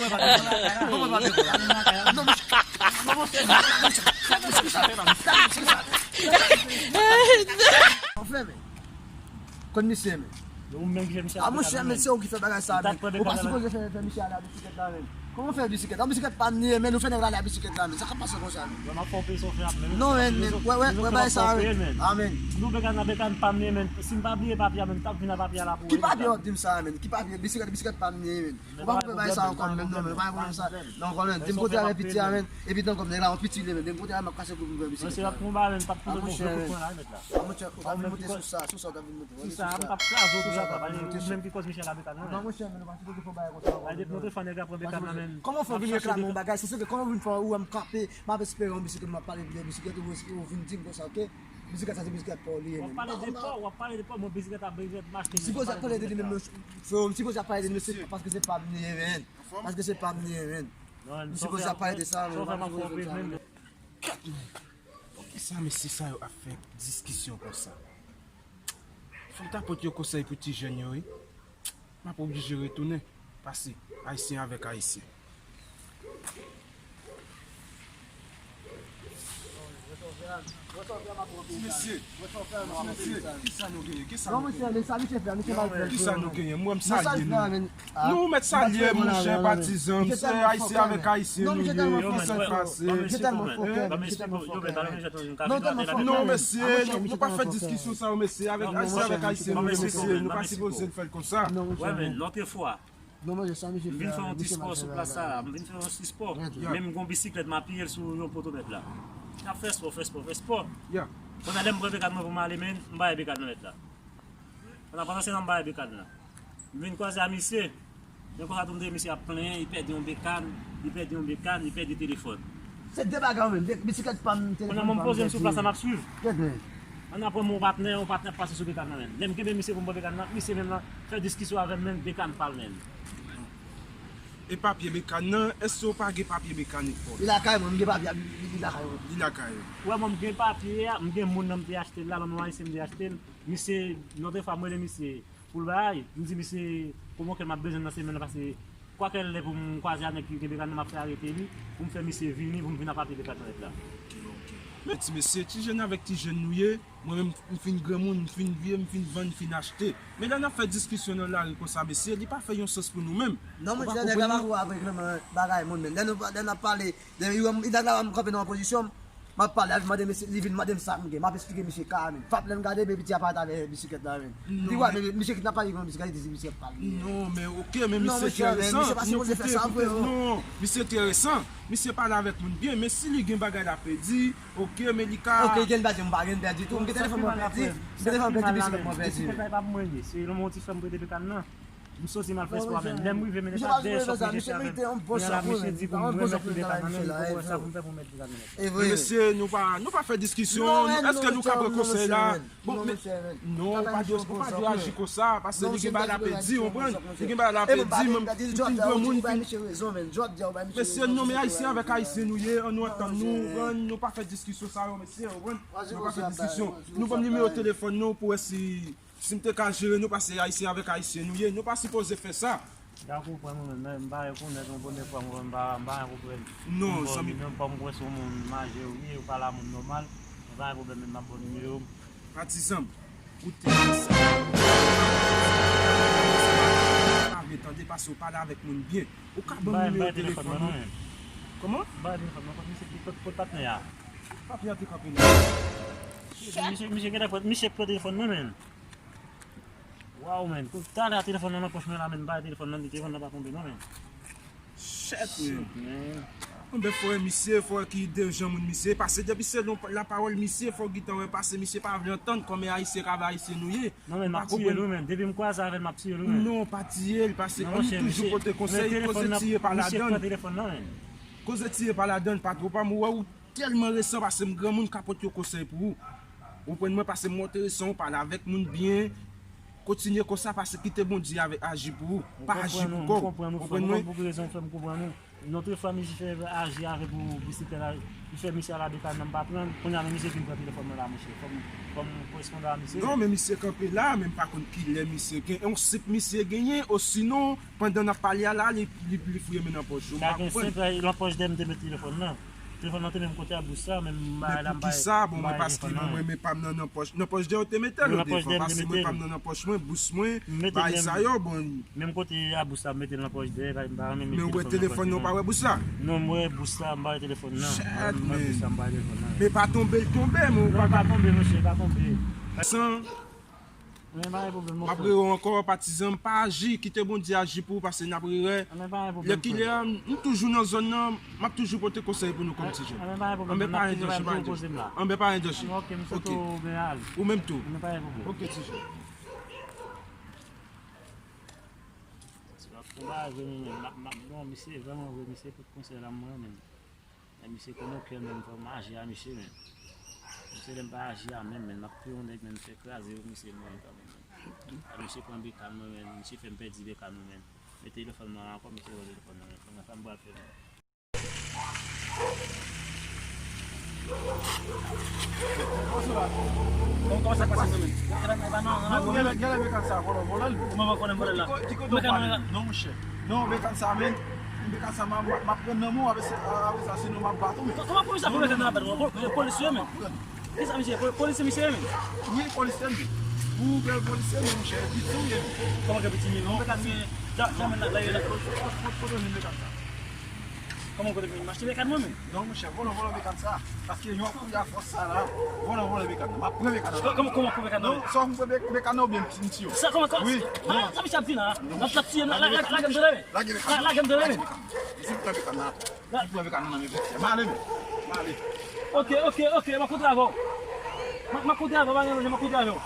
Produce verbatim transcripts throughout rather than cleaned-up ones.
Non, monchè, non, monchè, non, monchè, sa fè pa, sa fè pa, sa fè pa. Anfen, men. Konn misye, men. Ou menm ki fè misye. Ah, monchè, men, se ou ki fè bagay sa, men. Ou pa sipoze fè, fè misye ale a bisiklèt la, men. Kòman fè bisiklèt? An bisiklèt pa m li ye, men, ou fè nèg la ale a bisiklèt la, men. Sa k ap pase konsa, men? Bon, m ap fè w peye sa w fè ap, men. Non, men, men, wè, wè, wè, bagay sa, men. Ah, men. Nou bekàn nan bekàn pa m li ye, men. Si m pa bliye papye a, men, m t ap vin a papye a la pou. Ki papye w ap di m sa, men? Ki papye? Bisiklèt, bisiklèt pa m li ye, men. Ou pa konprann bagay sa ankò, men, non, men, ou pa konprann sa. Non, ankò, men, di m kote avè piti a, men. Epi, tankou nèg la, yon piti li, men, di m kote avè m ap kase kou pou m fè bisiklèt la. Mwen se ap konn ba, men, m p ap konn bon kout pwen la, mèt la. Ah, monchè, ou pa vin monte sou sa, sou sa, ou ta vin monte. Sou sa, m t ap kraze w pou sa, papa, ou menm ki kòz Michel la bekàn nan, men. Non, monchè, men, nou pa sipoze fè bagay konsa. Ay, depi nou te fè nèg la pran bekàn nan, men. Kòman fè w vin reklame yon bagay? Se ke kòman w vin fè ou, m kanpe, m ap espere yon bisiklèt, m ap pale de bisiklèt, ou, ou vin di m konsa, oke? Bisiklèt sa se bisiklèt pa w li ye, men. W ap pale de pa w, w ap pale de pa w, mwen bisiklèt ap, bisiklèt m achte. M sipoze ap pale de li menm, freo, m sipoze ap pale de li menm, se paske se pa m li ye, men. Paske se pa m li ye, men. M sipoze ap pale de sa, men. Kèt, men. Poukisa mesye sa yo ap fè diskisyon konsa? Fò m ta pote yo konsèy pou ti jèn yo, wi. M ap oblije retounen pase Ayisyen avèk Ayisyen. Mesye, mesye, kisa nou genyen? Kisa nou genyen? Kisa nou genyen? Mwen m salye nou. Nou mèt salye, monchè, patizan m, se Ayisyen avèk Ayisyen nou ye, kisa k pase? Non, mesye, nou pa fè diskisyon sa yo, mesye, avèk Ayisyen avèk Ayisyen nou ye, mesye, nou pa sipoze fè l konsa. Wè, men, lòt fwa, m vin fè yon ti spò sou plas sa a, m vin fè yon ti spò. Men m gon bisiklèt, m apiye l sou yon poto mèt la. M ap fè spò, fè spò, fè spò. Pandan lè m pran bekàn mwen pou m ale, men, m bay bekàn nan mèt la. Pandan, pandan se nan m bay bekàn nan. M vin kwaze a misye. Men konsa tou m te misye ap plenyen, li pèdi yon bekàn, li pèdi yon bekàn, li pèdi telefòn. Se de bagay ou menm, de, bisiklèt pa m, telefòn pa m, pèdi. Pandan mwen m poze m sou plas la, m ap swiv. Pandan apre m wè yon patnè, yon patnè ap pase sou bekàn nan men l. Lè m kenbe misye pou m pran bekàn nan, misye menm nan fè diskisyon avè m, men bekàn pa l men. E papye bekàn nan, èske w pa gen papye bekàn pou li? Li lakay mwen, m gen papye, li, li lakay mwen. Li lakay ou. Wè, mwen m gen papye a, m gen moun nan m te achte l la, ban m yon ayisyen m te achte l. Misye, lòt fwa, mwen rele misye pou l bay, m di misye, kòman kè m ap bezwen nan semèn nan, paske kwakèlè pou m kwaze a nèg ki gen bekàn nan, m ap fè arete li, pou m fè misye vini, pou m vin ap apiye bekàn nan nèt la. Ok, ok. Men ti mesye, ti jèn avèk ti jèn nou ye, mwen menm, m fin granmoun, m fin vye, m fin vann, m fin achte. Men lè n ap fè diskisyon nan lari konsa, mesye, li pa fè yon sans pou nou menm. Non, monchè, nèg la pa pou ap regle bagay moun menm. Lè nou, lè n ap pale, lè nèg la wè m kanpe nan yon pozisyon, m ap pale, al mande mesye, li vin mande m sa m gen. M ap esplike misye ka a, men. Fap lè m gade, men piti a parèt avè bisiklèt la, men. M di, "Wè, men misye ki t ap pale, gen yon bisiklèt, li di misye ap pale." Non, men ok, men misye enteresan. Misye pa sipoze fè sa vre, non. Non, misye enteresan. Misye pale avèk moun byen, men si li gen bagay l ap pèdi, ok, men li ka. Ok, gen pèdi, m pa gen pèdi tou. M gen telefòn mwen pèdi. M gen telefòn mwen pèdi, bisiklèt mwen pèdi. Bisiklèt la e pa pou mwen li ye. Se yon ti frè m prete bekàn nan. M soti m al fè spò a, men lè m rive, men e pa dèyè chòf misye te avè m. Kounye a la, misye di pou m remèt li bekàn nan men, li poko wè sa pou m fè pou m mèt bekàn nan. E vre. Men mesye, nou pa, nou pa fè diskisyon, èske nou ka pran konsèy la? Bon, men, non, ou pa dwe, ou pa dwe aji konsa, paske li gen bagay l ap pèdi, ou konprann? Li gen bagay l ap pèdi, men m fin granmoun, m fin. Mesye, non, men ayisyen avèk ayisyen nou ye, ann nou antann nou, ou konprann? Nou pa fè diskisyon sa yo, mesye, ou konprann? Nou pa fè diskisyon. Nou ban m nimewo telefòn nou pou wè si Si m te ka jere nou, paske ayisyen avèk ayisyen nou ye, nou pa sipoze fè sa. Dakò, frè mwen, men m pa rekonèt, yon premye fwa m wè, m pa, m pa rekonèt. Non, zanmi. Menm pa m kwè se yon moun maje ou ye, ou pale a moun nòmal, men pa gen pwoblèm, men m ap ba w nimewo m. Patizan m, ou te fè sa. Pa vle tande, paske ou pale avèk moun byen. Ou ka ban m nimewo telefòn ou? Kòman? M bay telefòn mwen, kot misye, kot, kot patnè a? Patnè a te kanpe la. Misye, misye gentan pran, misye pran telefòn mwen, men. Waw, men. Kou talè a telefòn nan nan pòch mwen la, men, m pa wè telefòn nan, telefòn nan pa tonbe non, men. Shit, men. Shit, men. Anben, fò e misye, fò e ki de jan moun misye, paske depi se non lapawòl misye, fò w gentan wè pase misye pa vle antann, kòm e ayisyen k avè ayisyen nou ye. Non, men, m ap tiye l, wi, men. Depi m kwaze avè l, m ap tiye l, wi, men. Non, pa tiye l, paske ann toujou pote konsèy, koze tiye pa ladann. Koze tiye pa ladann, patwon pa m, ou wè ou tèlman resan, paske m granmoun ka pote yon konsèy pou ou. Ou konprann mwen, paske m wè w te resan, ou pale avèk moun byen. Kontinye konsa, pase kite Bondye avè aji pou ou. Pa aji pou kò w. Ou konprann mwen? Ou konprann mwen? Pou ki rezon fè m konprann ou? Yon lòt fwa, misye fè aji avèk ou, misye fè, li fè misye al a Bekan nan m pa pran l. Kounye a, men misye vin pran telefòn mwen la, monchè. Fò m, fò m koresponde a misye. Non, men misye kanpe la, men m pa konn kilè misye gen. Yon sik misye genyen, osinon, pandan n ap pale a la, li, li, li fouye men nan pòch ou. M pa konprann. Sa gen senk an, nan pòch dèyè m te met telefòn nan. Telefòn nan te menm kote a bous sa, men m bay la, m bay, m bay telefòn nan. Bon, men pòch dèyè ou te mete l odefan, pase mwen pa m nan, nan pòch mwen, bous mwen, bagay sa yo, bon. Menm kote a bous la, m mete l nan pòch dèyè, m pa renmen mete telefòn nan pòch mwen. Men ou wè telefòn nan, ou pa wè bous la? Non, m wè bous la, m pa wè telefòn nan. M wè bous la, m pa wè telefòn nan. Men pa tonbe l tonbe, men ou pa tonbe, monchè, pa tonbe. San. Men pa gen pwoblèm, monchè. M ap rele w ankò, patizan m, pa aji, kite Bondye aji pou ou, pase n ap rele. Men pa gen pwoblèm, frè. Lè kilè a, m toujou nan zòn nan, m ap toujou pote konsèy pou nou kòm ti jèn. Men pa gen pwoblèm, m ap toujou bay pou ou poze m la. Anben pa gen danje. Ok, m swete w byen ale. Ou menm tou. Men pa gen pwoblèm. Ok, ti jèn. Se pa pou bagay vre, men, men, m ap, m ap, non, misye vrèman vre, misye pot konsèy la, m renmen. Men misye konn okè menm, fò m aji a misye menm. Misye lè m pa aji a menm, men m ap touye yon nèg, men m fè kraze yo, misye mouri kanmenm, men. A misye pran Bekan mwen, men misye fè m pèdi Bekan mwen, men. Mete telefòn nan ankò, misye pran telefòn nan, men. Kòman sa m pral fè, men? Kòman, kòman sa k pase, men? Gèlè, gèlè Bekan sa, vòlò, vòlò l. Kòman w konnen m vòlò l la? Ki kote w pale? Non, monchè. Non, Bekan sa, men. Bekan sa, m a, m a, m ap pran nan men w, apre se, apre sa, sinon m ap bat ou, men. Kòman pou sa pou Bekan nan ap bat mwen? Polisye, men. Kisa misye ye? Polisye misye ye, men? Wi, polisye m ye. Ou bèl polisye, men, monchè, piti w ye, men. Kòman ke piti m ye? Non, Bekan, men, ja, ja, men, la, la, la. Foto, foto, foto, foto, Bekan sa. Kòman kote m achte Bekan mwen menm? Non, monchè, vòlò, vòlò Bekan sa. Paske jan w ap kouri a fòs sa la, vòlò, vòlò Bekan nan. M ap pran Bekan nan. Kòman, kòman pran Bekan nan? Non, sa w pran Be-, Bekan nan oubyen m ti yo? Sa, kòman, kòman? Wi, non. Sa misye ap di la? L ap, l ap tiye m la, lage, lage m tande men. Lage Bekan nan. Lage m tande men. Lage Bekan nan. Si m pran Bekan nan, si m pran Bekan nan, men, m ale, men. M ale. Ok, ok, ok, m ap kontre avè w. M ap, m ap kontre avè w, pa gen danje, m ap kontre avè w.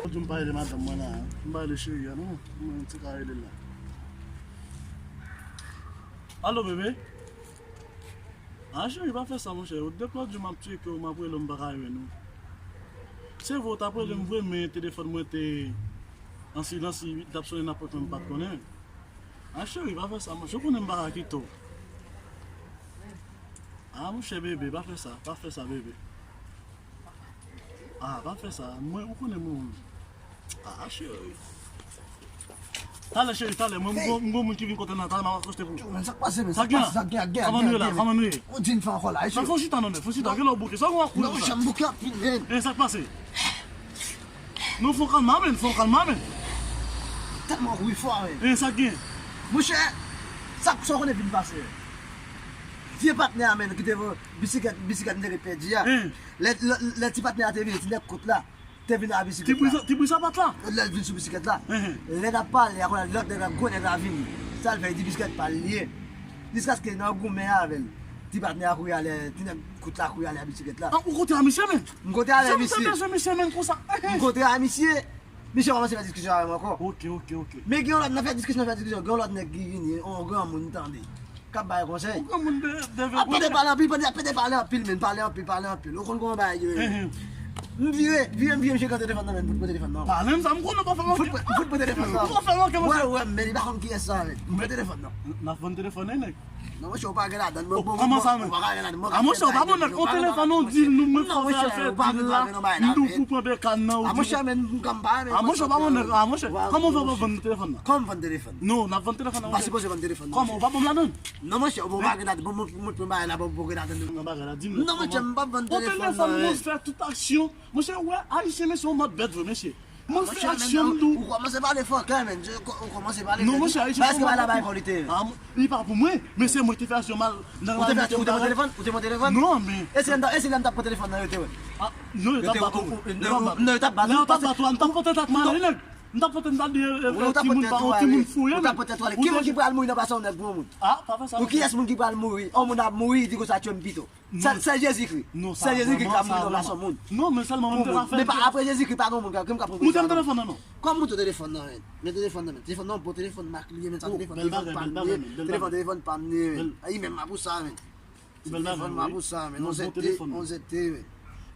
Ou di m pa rele madanm mwen la, m pa rele cheri a non, mwen ti ka rele l la. Alo, bebe? Ah, cheri, pa fè sa, monchè. Ou depi lòt jou m ap tcheke w, m ap rele w, m pa ka jwenn ou. Se vre, ou t ap rele m vre, men telefòn mwen te an silans, li t ap sonnen nan pòt mwen, m pa t konnen. Ah, cheri, pa fè sa, monchè. Ou konnen m pa ka kite w. Ah, monchè, bebe, pa fè sa, pa fè sa, bebe. Ah, pa fè sa. Mwen, ou konnen mwen. Ah, cheri. Talè, cheri, talè. Mwen, m gon, m gon moun ki vin kote nan talè, m ap akoste pou ou. Yo, men, sa k pase, men? Sa k gen la? Sa k gen, sa k gen, sa k gen, sa k gen. Kòman nou ye la? Kòman nou ye? Ou di m fè ankò la, cheri. Sa fè yon chita non, nèf. Fè yon chita, gen lè w bouke. Sa w ap kouri konsa? Non, monchè, m bouke anpil, men. E sa k pase? Non, fè w kalme, men. Fè w kalme, men. Tèlman kouri fò, men. E sa k gen? Monchè, sa, sa w konnen vin pase? Vye patnè a, men, ki te vo-, bisiklèt, bisiklèt m te ret pèdi a. Lè, lè, lè ti patnè a te vini, ti nèg kout la, te vin a bisiklèt la. Ti bri sa, ti bri sapat la. Lè l vin sou bisiklèt la. Lè n ap pale a, kounye a, lòt nèg la, gwo nèg la vini. Sa l fè, li di bisiklèt pa l li ye. Jiskaske nan goumen avè l, ti patnè a kouri ale, ti nèg kout la kouri ale a bisiklèt la. Ah, ou kontre a misye, men? M kontre avè misye. Sa m te bezwen misye, men, konsa? M kontre a misye. Misye kòmanse fè diskisyon avè m ankò. Ok, ok, ok. Men gen yon lòt, nan fè diskisyon, fè diskisyon, gen yon lòt nèg ki vini, yon granmoun, tande, k ap bay konsèy. Yon granmoun de, de... Ap pede pale anpil, pede, ap pede pale anpil, men, pale anpil, pale anpil. Ou konn kòman bagay yo ye. M vire, vire, m vire, m vire, m jete telefòn nan, men, m fout pran telefòn nan. Pale m sa, m konnen w pa fè manke. M fout pran, m fout pran telefòn nan. Ou pa fè manke, monchè. Wè, wè, men li pa konn kiyès sa, men. M pran telefòn nan. N ap vann telefòn, nèg. Non, monchè, ou pa gen ladann. Bon, bon, kòman sa, men? Ou pa gen ladann. Ah, monchè, ou pa bon nèg. On telefòn, on deal, nou, mwen fè afè, deal la. M di w pou pran Bekan nan, ou di... Ah, monchè, men, m pa renmen. Ah, monchè, ou pa bon nèg. Ah, monchè, kòman w fè w pa vann telefòn nan? Kòman m vann telefòn? Non, n ap vann telefòn nan, monchè. M pa sipoze vann telefòn nan. Kòman, ou pa ban m ladann? Non, monchè, ou pa gen ladann. Bon, mwen, mwen, mwen pa gen ladann. Nan bagay la, di m. Non, monchè, m p ap vann telefòn nan. On telefòn, mwen fè tout aksyon. Monchè, ou wè, Ayisyen, men, se yon mòd bèt vre, mesye. Mwen fè aksyon m tou. Ou kòmanse pale fò, kanmenm. Ou kòmanse pale fò. Non, monchè, Ayisyen, se yon mòd bèt vre. Ah, li pa pou mwen, men se mwen ki te fè aksyon mal nan la. Ou te fè aksyon, ou te pran telefòn, ou te pran telefòn? Non, men. E si lè m t ap, e si lè m t ap pran telefòn nan, yo te wè? Ah, non, yo t ap bat ou. Non, yo t ap bat ou. Lè yo t ap bat ou, m t ap pote tèt mwen ale, nèg. M t ap pote, m t ap di, eh, eh, timoun pa, yon timoun fou ye, men. Ou t ap pote tèt mwen ale. Ki moun ki pral mouri nan pase yon nèg pou yon moun? Ah, pa fè sa. Pou kiyès moun ki pral mouri? Yon moun ap mouri, li di konsa, tchwe m pito. Sèl, sèl Jezikri. Sèl Jezikri k ap mouri nan plas yon moun. Non, men sèlman mwen te ka fè. Men pa apre Jezikri, pa gen moun k ap, ki m ka pran. Moute m telefòn nan non. Kòman moute w telefòn nan, men? Men telefòn nan, men. Telefòn nan, bon telefòn, m ak li, men sa telefòn, telefòn pa m li ye. Telefòn, telefòn pa m li ye, men. Ay, men m a pou sa, men. Telefòn m a pou sa, men. On Z T, on Z T, men.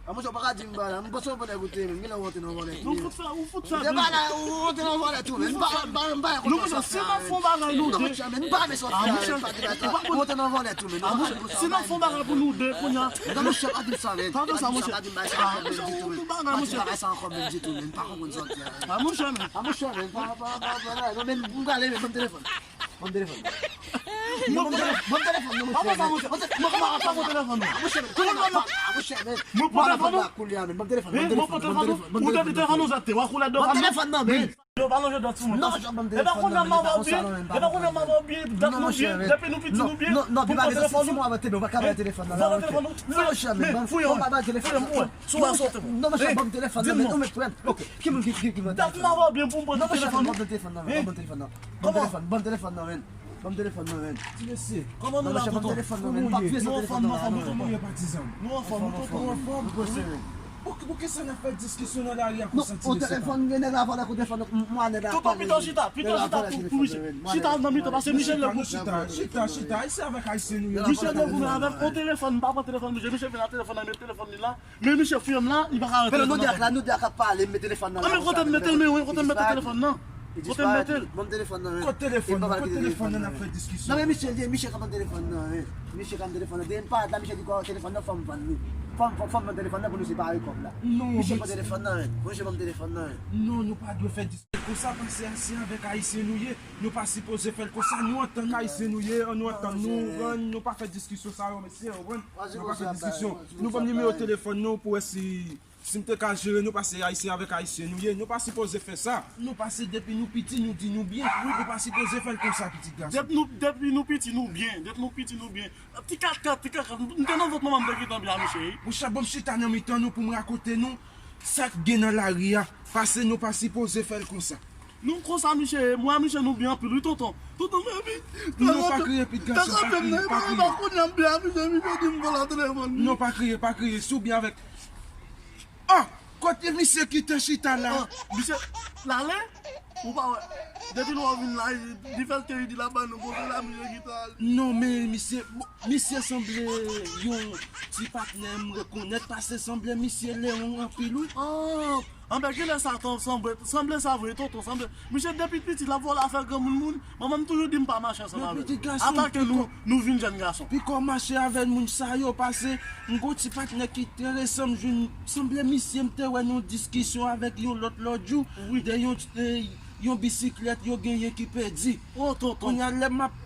A monchè, ou pa ka di m bagay la. M panse ou pa nèg ou te menm. Genlè ou rantre nan vòlè tou. Nou fout fè, ou fout fè. Ou pa la, ou rantre nan vòlè tou, men. M pa, m pa, m pa konn sòti a, men. Non, monchè, si m ap fè yon bagay nou de. Non, monchè, men, m pa renmen sòti a, men. Pa di bagay sa. Ou rantre nan vòlè tou, men. A monchè, si n ap fè yon bagay pou nou de, kounye a. Non, monchè, pa di sa, men. Pa fè sa, monchè. Pa di bagay sa ankò menm ditou, men. Pa di bagay sa ankò menm ditou, men. M pa konn sòti a, men. A monchè, men. A monchè, men. Pa, pa, pa, pa, pa. Non, men, m prale, men, ban m telefòn. Ban m telefòn. Non, ban m telefòn, non, monchè. Pa fè sa, monchè. Monchè, non, pa fè sa, monchè. Telefòn, non. A monchè, men. A monchè, men. Mwen pran telefòn, non. Kounye a, men. Ban m telefòn, ban m telefòn, ban m telefòn, ban m telefòn. Ou tande telefòn, ou zate, w a koule dò. Ban m telefòn, non, men. Yo, pa lonje dò sou mwen. Non, monchè, ban m telefòn, non, men. E pa kounye a m ap byen, e pa kounye a m ap byen, dat nou byen, depi nou piti nou byen. Non, non, pi pa gen sòti mwen avè telefòn, ou pa ka bay telefòn, non. Vòlè telefòn, non. Non, monchè, men. Fouye, fouye, fouye. Sou a sote, non, monchè, ban m telefòn, non, men. Ou met pran. Ok, ki moun ki, ki, ki mwen telefòn? Dat m ap byen pou m pran telefòn, non. Non, monchè, ban m telefòn, non, men. Ban m telefòn, non, men. Ban m telefòn, non, men. Ti mesye, kòman nou la, tonton? Kòman nou ye? Nou anfòm, nou anfòm, nou tonton. Kòman nou ye, patizan? Nou anfòm, nou tonton. Nou anfòm, nou anfòm. Pou, pou kisa n ap fè diskisyon nan lari a konsa, ti mesye? Ou telefòn, gen nèg la vòlè kou telefòn, m, m, nèg la. Tonton, pito chita, pito chita pou, pou misye. Chita nan mitan, paske Michel lè pou. Chita, chita, chita. Ayisyen avèk ayisyen nou ye. Michel lè pou avèk yon telefòn, m pa pran telefòn misye. Misye vin ak telefòn nan, met telefòn li la. Men misye fouye m la, li pa ka rantre nan. Fè nou de ak la, nou de ak ap pale, m met telefòn nan la. Kote m mete l, men wi, kote m mete telefòn nan? Kote m mete l? Ban m telefòn nan, wi. Kote telefòn nan? Kote telefòn nan, n ap fè diskisyon. Non, men misye, li, misye ka ban m telefòn nan, wi. Misye ka ban m telefòn nan. Depi m parèt la, misye di kwa telefòn nan, fò m vann li. Fò m, fò m vann telefòn nan pou nou separe kòb la. Non, misye pran telefòn nan, wi. Misye ban m telefòn nan, wi. Non, nou pa dwe fè diskisyon konsa, paske ayisyen avèk ayisyen nou ye. Nou pa sipoze fè l konsa, nou antann ayisyen nou ye, nou antann nou, nou pa fè diskisyon sa yo, mesye, ou konprann? Nou pa fè diskisyon. Nou ban m nimewo telefòn nou pou wè si, si m te ka jere nou, paske ayisyen avèk ayisyen nou ye. Nou pa sipoze fè sa. Nou pase depi nou piti, nou di nou byen. Wi, nou pa sipoze fè l konsa, pitit gason. Depi nou, depi nou piti, nou byen. Depi nou piti, nou byen. Ti katkat, ti katkat. M te nan vant manman m te gentan byen a misye, wi. Monchè, ban m chita nan mitan nou pou m rakonte nou sa k gen nan lari a. Pase nou pa sipoze fè l konsa. Nou konsa, misye, mwen, misye, nou byen anpil, wi, tonton. Tonton, men, epi, nou pa kriye, pitit gason, pa kriye, pa kriye. Kounye a m byen, misye, misye di m vòlè telefòn. Non, pa kriye, pa kriye, si w byen avèk. Ah! Kote misye kite chita la? Ah, misye, l ale? Ou pa wè? Depi lè w vin la, li fè l te di l ap ban nou konse la, misye kite ale. Non, men misye, bon, misye sanble yon ti patnè m rekonèt, pase sanble misye Lewon anpil, wi. Ah! Anben, genlè sa, ton, sanble, sanble sa vre, tonton, sanble. Misye depi piti, l ap vòlè afè granmoun moun. Manman m toujou di m pa mache ansanm avè l. Atake nou, nou vin jèn gason. Piko mache avè moun sa yo, pase m gon ti patnè ki te resanm jwenn, sanble misye m te wè nan yon diskisyon avèk yon lòt lòt jou, de yon, eh, yon bisiklèt yo genyen ki pèdi. Oh, tonton. Kounye a, lè m ap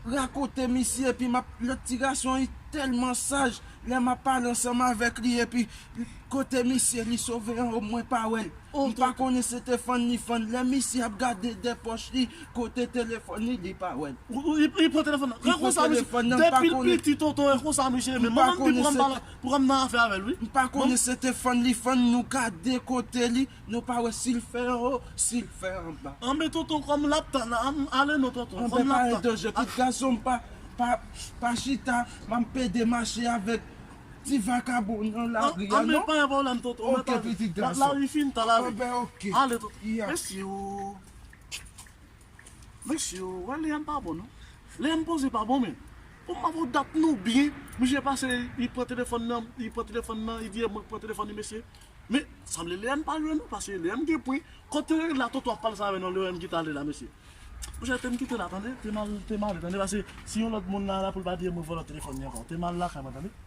rakonte misye, epi m ap, lòt ti gason an, li tèlman saj, lè m ap pale ansanm avèk li, epi kote misye, li sove anwo, mwen pa wè l. M pa konnen se te fann li fann. Lè misye ap gade dè pòch li, kote telefòn li, li pa wè l. Ou, ou, li, li pran telefòn nan. Li pran telefòn nan, m pa konnen. Depi l piti, tonton, e konsa misye ye. Men manman m di pran m nan afè avè l, wi. M pa konnen se te fann li fann, nou gade kote li, nou pa wè si l fè anwo, si l fè anba. Anben, tonton, kòm l ap tann, ale non, tonton. Anben, pa gen danje, pitit gason m, pa, pa, pa chita, m ap pede mache avèk ti vakabon nan lari a, non? Anben, pa gen pwoblèm, tonton. Ok, pitit gason. Lari fin, tan lari. Anben, ok. Ale, tonton. Mesye o. Mesye o, wè Leyann pa bon, non. Leyann poze pa bon, men. Pou m ap dat nou byen, misye pase, li pran telefòn nan, li pran telefòn nan, li di, e mwen k pran telefòn li, mesye. Men, sanble Leyann pa jwe, non, paske Leyann gen pwen. Kote la, tonton ap pale sa avè nou, Leyann kite ale la, mesye. Monchè, te m kite la, tande? Te m al, te m ale, tande? Paske si yon lòt moun la, la pou l pa di, e mwen vòlè telefòn li ankò. Te m al lakay mwen, tande?